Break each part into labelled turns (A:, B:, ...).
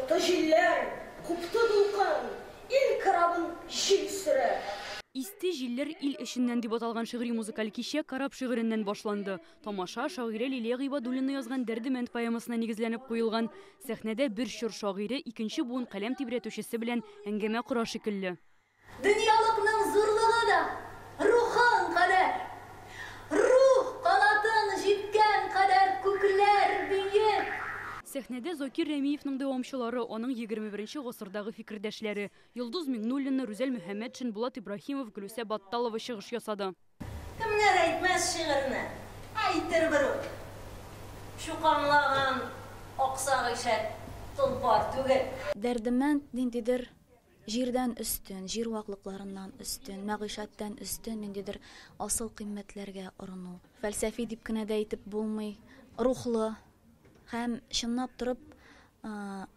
A: Купты җилләр, купты дулкын, Ил корабын җил сөрә.
B: Исте җилләр ил эченнән дип аталган шигъри музыкаль кичә Кораб шигыреннән башланды. Тамаша шагыйрә Лилия Гыйбадуллина язган Дәрдемәнд поэмасына нигезләнеп куелган. Сәхнәдә бер чор шагыйре икенче буын каләм тибрәтүчесе белән әңгәмә кора шикелле.
C: Дөньялыкның зурлыгы да рухың кадәр. Рух канатың җиткән кадәр күкләр биек.
B: Сәхнәдә Закир Рәмиевның дәвамчылары, аның 21 гасырдагы фикердәшләре, Йолдыз Миңнуллина, Рүзәл Мөхәммәтшин, Булат Ибраһимов, Гөлүсә Батталова чыгыш ясады.
C: Кемнәр әйтмәс шигырьне, әйтер берүк. Чуканлаган аксак ишәк толпар түгел.
D: Дәрдемәнд ниндидер Җирдән өстен, җир ваклыкларыннан өстен, мәгыйшәттән өстен ниндидер асыл кыйммәтләргә орыну. Фәлсәфи дип кенә дә әйтеп булмый, рухлы һәм чынлап торып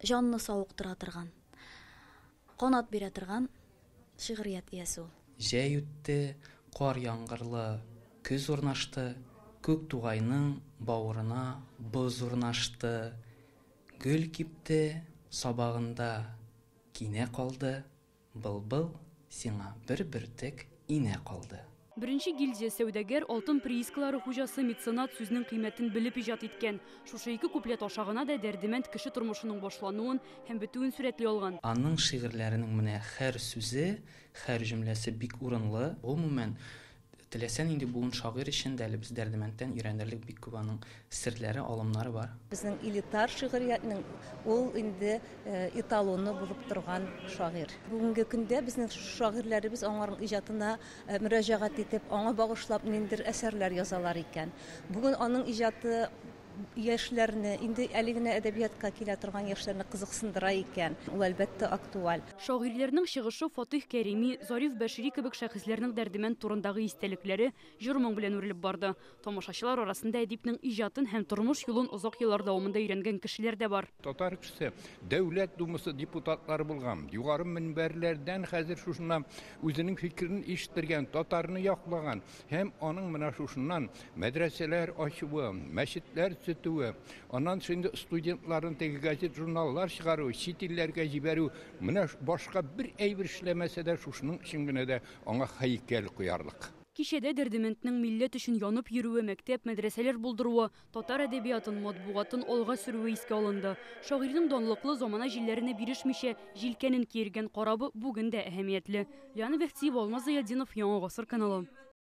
D: җанны савыктыра торган, канат бирә торган шигърият иясе ул.
E: Җәй үтте, кар-яңгырлы көз урнашты, Күк тугайның бавырына боз урнашты. Гөл кипте, сабагында Кинә калды, былбыл, сиңа бер бөртек инә калды.
B: Беренче гильдия сәүдәгәр, алтын приискалары хуҗасы, меценат сүзнең кыйммәтен белеп иҗат иткән. Шушы ике куплет аша гына да Дәрдемәнд кеше тормышының башлануын һәм бетүен сурәтли алган.
E: Аның шигырьләренең менә һәр сүзе, һәр җөмләсе бик урынлы. Гомумән, Теләсә нинди буын шагыйрь өчен дә әле без Дәрдемәндтән өйрәнерлек бик күп аның серләре, алымнары бар.
F: Безнең элитар шигъриятнең ул инде эталоны булып торган шагыйрь. Бүгенге көндә безнең шагыйрьләребез аңарның иҗатына мөрәҗәгать итеп, аңа багышлап ниндидер әсәрләр язалар икән. Бүген аның иҗаты яшьләрне, инде әле генә әдәбиятка килә торган яшьләрне кызыксындыра икән, ул, әлбәттә, актуаль.
B: Шагыйрьләрнең чыгышы Фатыйх Кәрими, Зариф Бәшири кебек шәхесләрнең Дәрдемәнд турындагы истәлекләре җыр-моң белән үрелеп барды. Тамашачылар арасында әдипнең иҗатын һәм тормыш юлын озак еллар дәвамында өйрәнгән кешеләр дә бар.
G: Татар кешесе Дәүләт Думасы депутатлары булган, югары мөнбәрләрдән хәзер шушына үзенең фикерен ишеттергән, татарны яклаган, Һәм аның менә шушыннан мәдрәсәләр ачуы, мәчетләр төзетүе, аннан соң инде студентларын теге газет-журналлар чыгару, чит илләргә җибәрү, менә башка бер әйбер эшләмәсә дә, шушының өчен генә дә аңа һәйкәл куярлык.
B: Кичәдә Дәрдемәнднең милләт өчен янып йөрүе, мәктәп, мәдрәсәләр булдыруы, татар әдәбиятын, матбугатын алга сөрүе искә алынды. Шагыйрьнең данлыклы замана җилләренә бирешмичә, җилкәнен киергән каравы бүген дә әһәмиятле. Лиана Бәхтиева, Алмаз Зыятдинов, Яңа гасыр каналы.